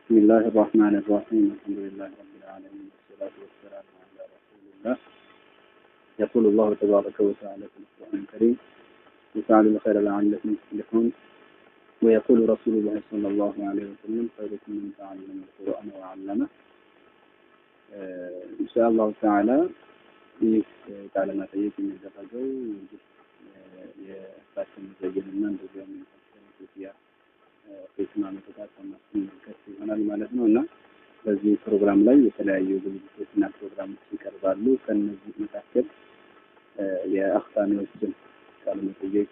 بسم الله الرحمن الرحيم، الحمد لله رب العالمين، والصلاة والسلام على رسول الله. يقول الله تبارك وتعالى في القرآن الكريم: وفعلوا الخير لعلكم تفلحون. ويقول رسول الله صلى الله عليه وسلم: خيركم من تعلم القرآن وعلمه. إن شاء الله تعالى ይህ ቃለ መጠይቅ የሚደረገው እንግዲህ የእሳችን ዘየንና እንደዚያም የኢትዮጵያ ፌስማ መጠጣት በማስመልከት ይሆናል ማለት ነው። እና በዚህ ፕሮግራም ላይ የተለያዩ ዝግጅቶችና ፕሮግራሞች ይቀርባሉ። ከእነዚህ መካከል የአኽታሚዎችን ቃለ መጠይቅ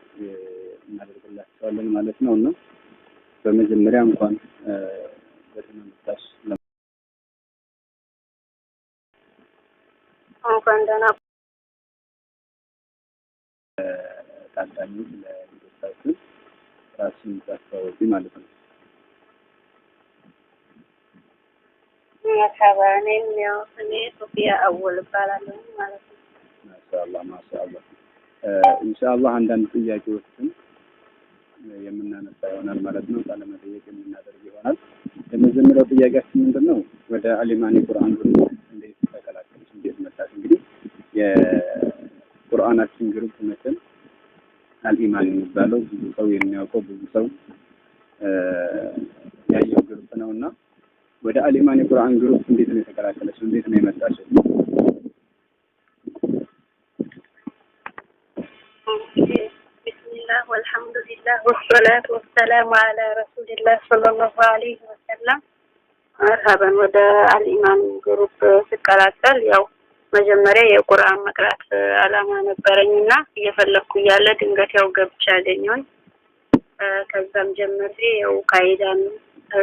እናደርግላቸዋለን ማለት ነው። እና በመጀመሪያ እንኳን በደህና መጣሽ። እንኳን ደህና ታዳሚዎች ለልጆቻችን ራስሽን ታስተዋውቂ ማለት ነው። መርሐባ። እኔም ያው ስሜ ሶፊያ አወል እባላለሁ ማለት ነው። ማሻአላህ ማሻአላህ። ኢንሻአላህ አንዳንድ ጥያቄዎችን የምናነሳ ይሆናል ማለት ነው። ቃለ መጠይቅ የምናደርግ ይሆናል። የመጀመሪያው ጥያቄያችን ምንድን ነው? ወደ አሊማኒ ቁርአን group እንዴት ተቀላቀልሽ? እንዴት መጣሽ? እንግዲህ የቁርአናችን group መቼም አልኢማን የሚባለው ብዙ ሰው የሚያውቀው፣ ብዙ ሰው ያየው group ነው። እና ወደ አልኢማን የቁርአን group እንዴት ነው የተቀላቀለችው? እንዴት ነው የመጣችው? ቢስሚላህ ወልሐምዱሊላህ ወሰላቱ ወሰላሙ አላ ረሱሊላህ ሰለላሁ ዐለይሂ ወሰለም። መርሐበን። ወደ አልኢማን group ስቀላቀል ያው መጀመሪያ የቁርአን መቅራት አላማ ነበረኝና እየፈለኩ እያለ ድንገት ያው ገብቼ አገኘሁኝ። ከዛም ጀምሬ ያው ቃይዳን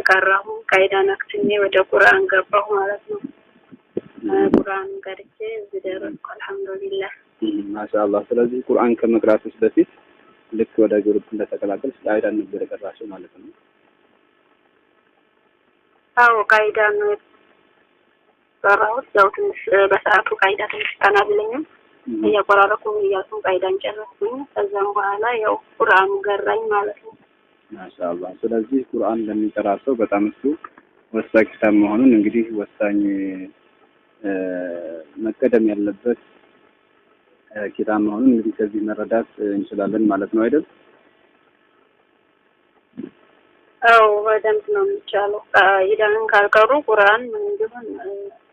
ቀራሁ። ቃይዳን አክትሜ ወደ ቁርአን ገባሁ ማለት ነው። ቁርአን ቀርቼ እዚህ ደረስኩ፣ አልሐምዱሊላህ። ማሻአላህ። ስለዚህ ቁርአን ከመቅራትሽ በፊት ልክ ወደ group እንደተቀላቀልሽ ቃይዳን ነበር የቀራሽው ማለት ነው? አዎ፣ ቃይዳን ነው የቀራሁት። ያው ትንሽ በሰዓቱ ቃይዳ ትንሽ ጠና ቢለኝም እያቆራረኩ እያልኩ ቃይዳን ጨረስኩኝ። ከዛም በኋላ ያው ቁርአኑ ገራኝ ማለት ነው። ማሻአላህ። ስለዚህ ቁርአን ለሚቀራ ሰው በጣም እሱ ወሳኝ ኪታብ መሆኑን፣ እንግዲህ ወሳኝ መቀደም ያለበት ኪታብ መሆኑን እንግዲህ ከዚህ መረዳት እንችላለን ማለት ነው፣ አይደል? አዎ፣ በደንብ ነው የሚቻለው። ቃይዳን ካልቀሩ ቁርአን ምን እንዲሆን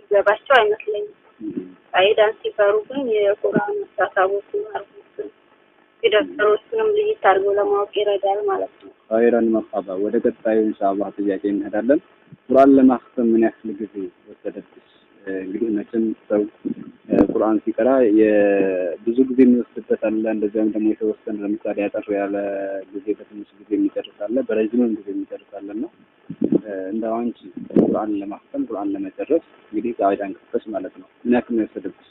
ይገባቸው አይመስለኝም። ቃይዳን ሲቀሩ ግን የቁርአን መሳሳቦችን፣ አርቦችን፣ ፊደሎችንም ልይት አድርገው ለማወቅ ይረዳል ማለት ነው። ኸይረን መርሐባ። ወደ ቀጣዩ ኢንሻአላህ ጥያቄ እንሄዳለን። ቁርአን ለማክተም ምን ያክል ጊዜ ወሰደብሽ? እንግዲህ መቼም ሰው ቁርአን ሲቀራ ብዙ ጊዜ የሚወስድበት አለ። እንደዚያም ደግሞ የተወሰነ፣ ለምሳሌ አጠር ያለ ጊዜ በትንሽ ጊዜ የሚጨርስ አለ፣ በረጅምም ጊዜ የሚጨርስ አለ። እና እንደው አንቺ ቁርአን ለማክተም፣ ቁርአን ለመጨረስ፣ እንግዲህ ቃይዳን ከፈሽ ማለት ነው፣ ምን ያክል ነው የወሰደብሽ?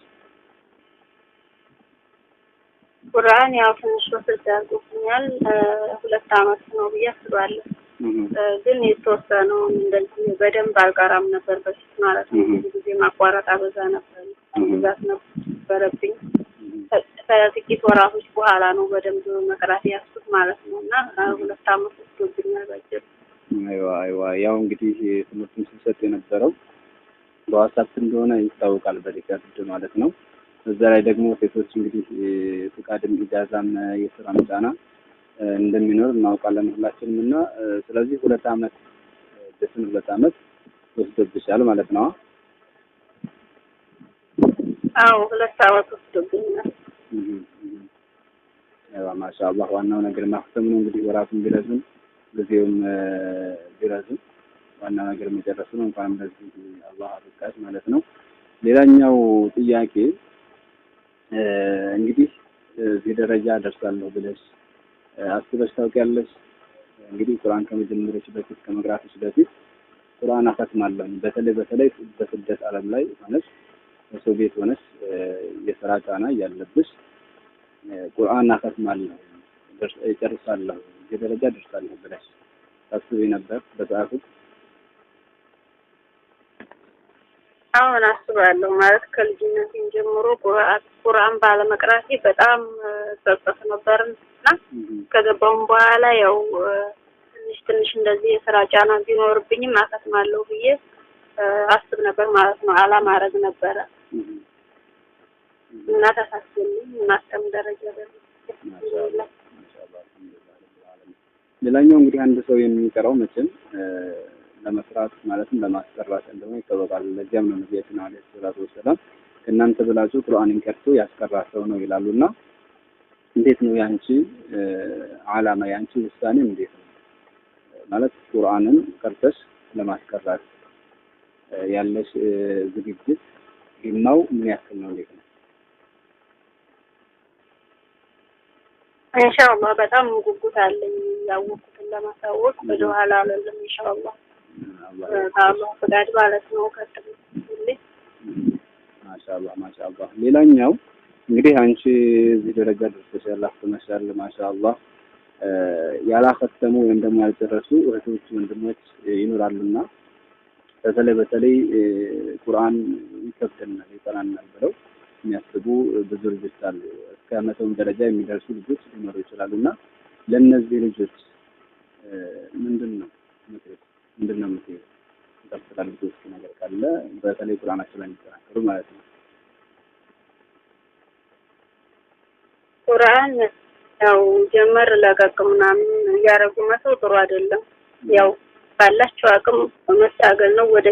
ቁርአን ያው ትንሽ ወስድ አድርጎብኛል። 2 አመት ነው ብዬ አስባለሁ። ግን የተወሰነውን እንደዚህ በደንብ አልቀራም ነበር በፊት ማለት ነው። ብዙ ጊዜ ማቋረጥ አበዛ ነበር፣ ብዛት ነበረብኝ። ከጥቂት ወራቶች በኋላ ነው በደንብ መቅራት ያስኩት ማለት ነው። እና 2 አመት ወስዶብኛል ባጭሩ። አይዋ አይዋ። ያው እንግዲህ ትምህርቱን ሲሰጥ የነበረው በዋትስአፕ እንደሆነ ይታወቃል፣ በ record ማለት ነው። በዛ ላይ ደግሞ ሴቶች እንግዲህ ፍቃድም ኢጃዛም የስራም ጫና እንደሚኖር እናውቃለን ሁላችንም። እና ስለዚህ 2 አመት ድፍን 2 አመት ወስዶብሻል ማለት ነው። አዎ፣ 2 አመት ወስዶብኛል። አይዋ፣ ማሻአላህ። ዋናው ነገር ማክተም ነው። እንግዲህ ወራቱን ቢረዝም ጊዜውም ቢረዝም ዋናው ነገር መጨረሱ ነው። እንኳንም ለዚህ አላህ አበቃሽ ማለት ነው። ሌላኛው ጥያቄ እንግዲህ እዚህ ደረጃ ደርሳለሁ ብለሽ አስበሽ ታውቂያለሽ? እንግዲህ ቁርአን ከመጀመርሽ በፊት፣ ከመቅራትሽ በፊት ቁርአን አፈትማለሁ፣ በተለይ በተለይ በስደት ዓለም ላይ ሆነሽ፣ በሰው ቤት ሆነሽ፣ የስራ ጫና እያለብሽ ቁርአን አፈትማለሁ፣ እጨርሳለሁ፣ እዚህ ደረጃ ደርሳለሁ ብለሽ ታስቢ ነበር በሰዓቱ? አሁን አስባለሁ። ማለት ከልጅነቴም ጀምሮ ቁርአን ባለመቅራቴ በጣም ጸጸት ነበር። እና ከገባሁም በኋላ ያው ትንሽ ትንሽ እንደዚህ የስራ ጫና ቢኖርብኝም አከትማለሁ። አከትማለሁ ብዬ አስብ ነበር ማለት ነው። አላማ አረግ ነበረ እና ተሳክቶልኝ ማክተም ደረጃ ደረስኩ። ማሻአላህ ማሻአላህ አልሐምዱሊላህ ረቢል ዓለሚን። ሌላኛው እንግዲህ አንድ ሰው የሚቀራው መቼም ለመስራት ማለትም ለማስቀራት እንደሆነ ይታወቃል። ለዚያም ነው ነቢያችን አለይሂ ሰላቱ ወሰላም ከእናንተ ብላችሁ ቁርአንን ቀርቶ ያስቀራ ሰው ነው ይላሉና እንዴት ነው ያንቺ ዓላማ ያንቺ ውሳኔ እንዴት ነው? ማለት ቁርአንን ቀርተሽ ለማስቀራት ያለሽ ዝግጅት ሂማው ምን ያክል ነው? እንዴት ነው? ኢንሻአላህ በጣም ጉጉት አለኝ ያወቅኩትን ለማሳወቅ ወደኋላ አልልም። ኢንሻአላህ በአላህ ፈቃድ ማለት ነው። ቀጥልልኝ። ማሻአላህ ማሻአላህ። ሌላኛው እንግዲህ አንቺ እዚህ ደረጃ ደርሰሻል፣ አክትመሻል። ማሻአላህ ያላከተሙ ወይም ደግሞ ያልጨረሱ እህቶች ወንድሞች ይኖራሉና በተለይ በተለይ ቁርአን ይከብደናል ይጠናናል ብለው የሚያስቡ ብዙ ልጆች አሉ። እስከ 100 ደረጃ የሚደርሱ ልጆች ሊኖሩ ይችላሉና ለነዚህ ልጆች ምንድነው ምክር ምንድነው ምክር ታስተላልፉት ነገር ካለ በተለይ ቁርአናቸው ላይ እንዲጠናከሩ ማለት ነው። ቁርአን ያው ጀመር ለቀቅ ምናምን እያደረጉ መተው ጥሩ አይደለም። ያው ባላቸው አቅም መታገል ነው፣ ወደ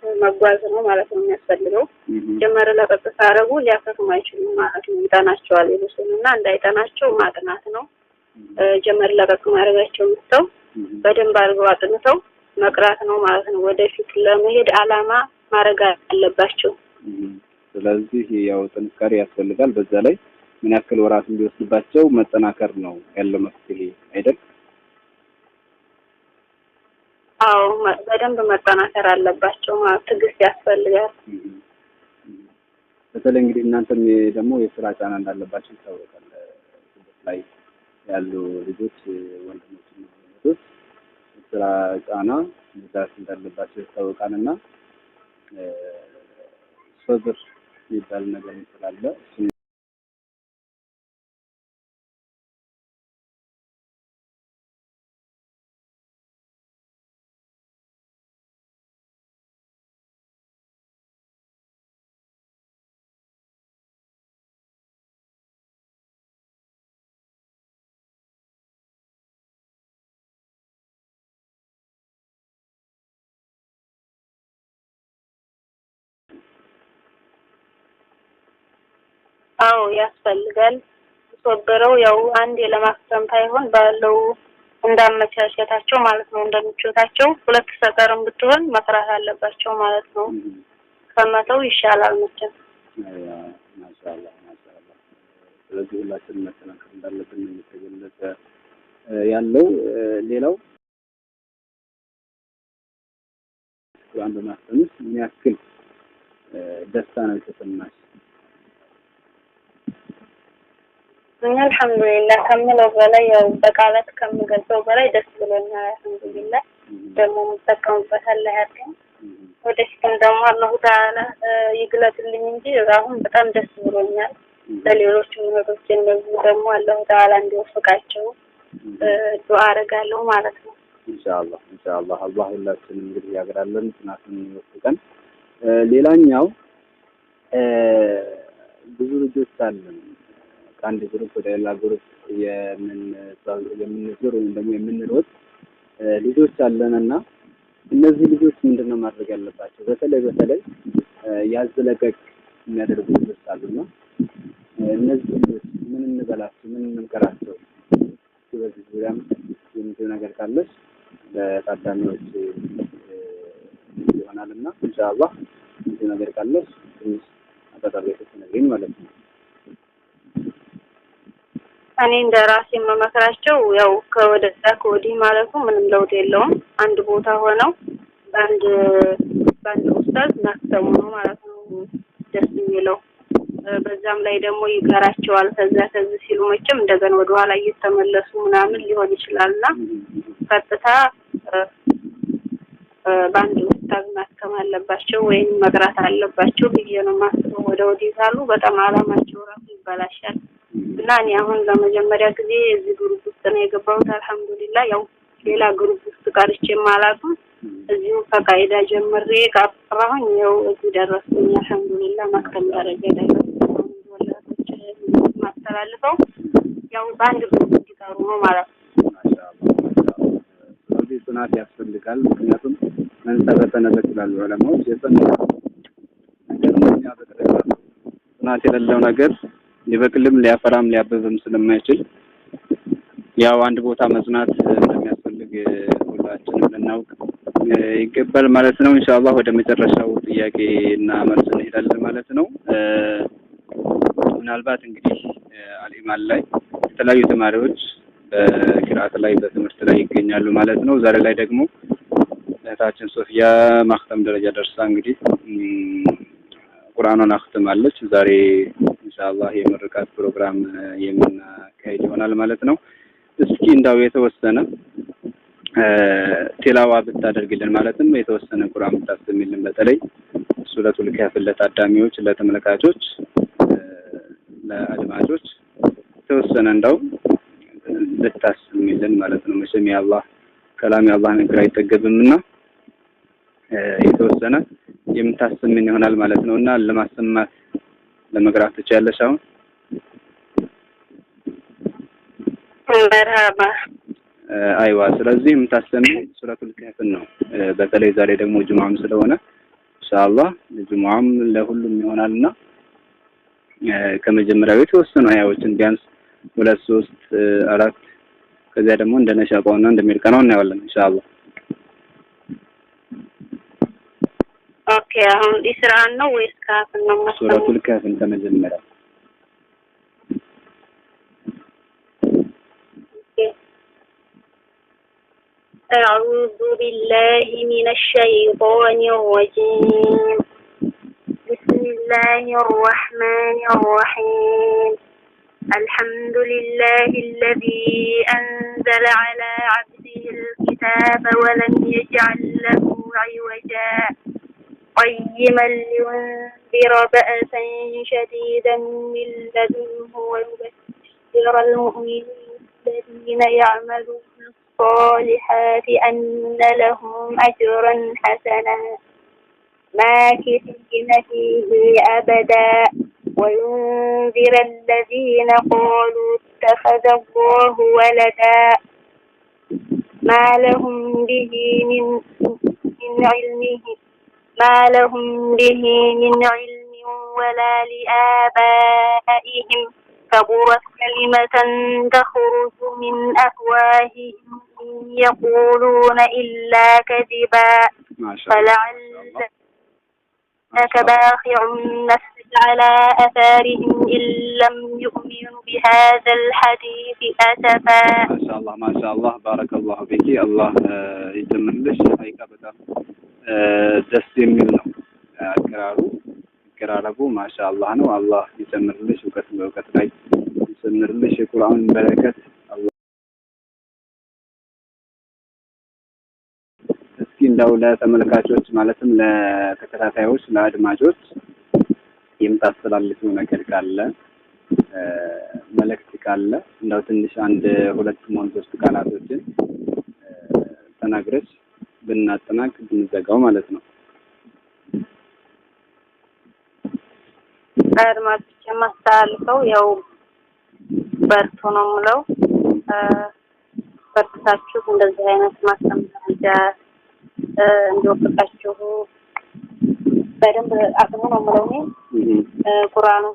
መጓዝ ነው ማለት ነው የሚያስፈልገው። ጀመር ለቀቅ ካደረጉ ሊያከትሙ አይችሉም ማለት ነው። ይጠናቸዋል ይብሱንና እንዳይጠናቸው ማጥናት ነው። ጀመር ለቀቅ ማድረጋቸው ምተው በደንብ አድርገው አጥንተው መቅራት ነው ማለት ነው። ወደፊት ለመሄድ አላማ ማድረግ አለባቸው። ስለዚህ ያው ጥንካሬ ያስፈልጋል። በዛ ላይ ምን ያክል ወራት እንዲወስድባቸው መጠናከር ነው ያለው መፍትሄ አይደል? አዎ በደንብ መጠናከር አለባቸው ማለት ትዕግስት ያስፈልጋል። በተለይ እንግዲህ እናንተም ደግሞ የስራ ጫና እንዳለባቸው ይታወቃል። ስደት ላይ ያሉ ልጆች ወንድሞች እና እህቶች የስራ ጫና ብዛት እንዳለባቸው ይታወቃልና ሶብር የሚባል ነገር ስላለ እሱን አዎ ያስፈልጋል። ሶብረው ያው አንዴ ለማክተም ሳይሆን ባለው እንዳመቻቸታቸው ማለት ነው እንደምቾታቸው ሁለት ሰጠርም ብትሆን መስራት አለባቸው ማለት ነው። ከመተው ይሻላል መቼም። ማሻአላህ ማሻአላህ። ስለዚህ ሁላችንም መጠናከር እንዳለብን ነው የተገለጸ ያለው። ሌላው ቁርአን በማክተምሽ ምን ያክል ደስታ ነው የተሰማሽ? አልሐምዱሊላህ ከምለው በላይ ያው በቃላት ከምገልጸው በላይ ደስ ብሎኛል። አልሐምዱሊላህ ደግሞ የምጠቀምበት አላህ ያድርገኝ። ወደፊትም ደግሞ አላሁ ተዓላ ይግለጥልኝ እንጂ አሁን በጣም ደስ ብሎኛል። ለሌሎችም እህቶቼ እንደዚሁ ደግሞ አላሁ ተዓላ እንዲወፍቃቸው ዱዓ አደርጋለሁ ማለት ነው። ኢንሻአላህ ኢንሻአላህ አላህ ሁላችንም እንግዲህ ያግራለን ጽናቱን ይወፍቀን። ሌላኛው ብዙ ልጆች አለን ከአንድ group ወደ ሌላ group የምንዞር ወይም ደግሞ የምንሮጥ ልጆች አለንና እነዚህ ልጆች ምንድነው ማድረግ ያለባቸው? በተለይ በተለይ ያዝ ለቀቅ የሚያደርጉ ልጆች አሉና እነዚህ ልጆች ምን እንበላቸው? ምን እንምከራቸው? በዚህ ዙሪያም የምትይው ነገር ካለሽ ለታዳሚዎች ይሆናልና ኢንሻአላህ የምትይው ነገር ካለሽ ትንሽ አጠቃላይ ትነግሪኝ ማለት ነው። እኔ እንደራሴ የምመክራቸው ያው ከወደዛ ከወዲህ ማለቱ ምንም ለውጥ የለውም። አንድ ቦታ ሆነው በአንድ ኡስታዝ ማክተሙ ነው ማለት ነው ደስ የሚለው። በዛም ላይ ደግሞ ይቀራቸዋል። ከዛ ከዚህ ሲሉ መቼም እንደገና ወደ ኋላ እየተመለሱ ምናምን ሊሆን ይችላልና ቀጥታ በአንድ ኡስታዝ ማክተም አለባቸው ወይም መቅራት አለባቸው ብዬ ነው የማስበው። ወደ ወዲህ ካሉ በጣም አላማቸው ራሱ ይበላሻል። እና እኔ አሁን ለመጀመሪያ ጊዜ እዚህ group ውስጥ ነው የገባሁት። አልሐምዱሊላህ ያው ሌላ group ውስጥ ቀርቼም አላውቅም። እዚሁ ከቃይዳ ጀምሬ ቀራሁኝ ያው እዚህ ደረስኩኝ። አልሐምዱሊላህ ማክተም ደረጃ ደረስኩኝ። ወላጆች ማስተላልፈው ያው በአንድ group እንዲቀሩ ነው ማለት ነው። ማሻአላህ። ስለዚህ ጽናት ያስፈልጋል። ምክንያቱም من ثبت نبت ይላሉ ዑለማዎች። የጸና ነገር ነው የሚያበቅለው። ጽናት የሌለው ነገር ሊበቅልም ሊያፈራም ሊያብብም ስለማይችል ያው አንድ ቦታ መጽናት እንደሚያስፈልግ ሁላችንም ልናውቅ ይገባል ማለት ነው። ኢንሻአላህ ወደ መጨረሻው ጥያቄ እና መልስ እንሄዳለን ማለት ነው። ምናልባት እንግዲህ አልኢማን ላይ የተለያዩ ተማሪዎች በቂርአት ላይ በትምህርት ላይ ይገኛሉ ማለት ነው። ዛሬ ላይ ደግሞ እህታችን ሶፊያ ማክተም ደረጃ ደርሳ እንግዲህ ቁርአኗን አክትማለች። ዛሬ ኢንሻአላህ የምርቃት ፕሮግራም የምናካሂድ ይሆናል ማለት ነው። እስኪ እንዳው የተወሰነ ቲላዋ ብታደርግልን ማለትም የተወሰነ ቁርአን ብታሰሚልን በተለይ ሱረቱል ካህፍ ለታዳሚዎች፣ ለተመልካቾች፣ ለአድማጮች የተወሰነ እንዳው ብታሰሚልን ማለት ነው። መቼም የአላህ ከላም የአላህ ነገር አይጠገብምና የተወሰነ የምታሰሚን ይሆናል ማለት ነውና ለማሰማት ለመቅራት ትችያለሽ አሁን? መርሃባ። አይዋ ስለዚህ የምታሰሚው ሱረቱል ካህፍ ነው። በተለይ ዛሬ ደግሞ ጁሙአም ስለሆነ ኢንሻአላህ ጁሙአም ለሁሉም ይሆናልና ከመጀመሪያው የተወሰኑ አያዎችን ቢያንስ 2 3 4 ከዚያ ደግሞ እንደ ነሻጣውና እንደሚርቀነው እናየዋለን ኢንሻአላህ። okay አሁን ኢስራን ነው ወይስ ካህፍን ነው የማሰማው? ሱረቱል ካህፍን ከመጀመሪያው። أعوذ بالله من الشيطان الرجيم. بسم الله الرحمن الرحيم. الحمد لله الذي أنزل على عبده الكتاب ولم يجعل له عوجا قيما لينذر بأسا شديدا من لدنه ويبشر المؤمنين الذين يعملون الصالحات أن لهم أجرا حسنا ماكثين فيه أبدا وينذر الذين قالوا اتخذ الله ولدا ما لهم به من علمه ما لهم به من علم ولا لآبائهم كبرت كلمة تخرج من أفواههم إن يقولون إلا كذبا فلعلك باخع نفسك على آثارهم إن لم يؤمنوا بهذا الحديث أسفا. ما شاء الله ما شاء الله بارك الله فيك. الله ይጨምርልሽ። ሀይቃ በጣም ደስ የሚል ነው አቀራረቡ ማሻአላህ ነው። አላህ ይጨምርልሽ፣ እውቀት በእውቀት ላይ ይጨምርልሽ፣ የቁርአን በረከት አላህ። እስኪ እንደው ለተመልካቾች ማለትም ለተከታታዮች ለአድማጮች የምታስተላልፊው ነገር ካለ መልእክት ካለ እንደው ትንሽ አንድ ሁለት መሆን ሶስት ቃላቶችን ተናግረሽ ብናጠናቅ ብንዘጋው ማለት ነው። አድማጮች የማስተላልፈው ያው በርቱ ነው የምለው። በርታችሁ እንደዚህ አይነት ማስተማሪያ እንዲወፍቃችሁ በደንብ አጥኑ ነው የምለው እኔ። ቁርአኑ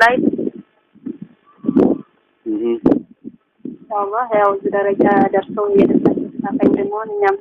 ላይ ኢንሻአላህ ያው እዚህ ደረጃ ደርሰው እየደረሳችሁ ተካፋይ እንድንሆን እኛም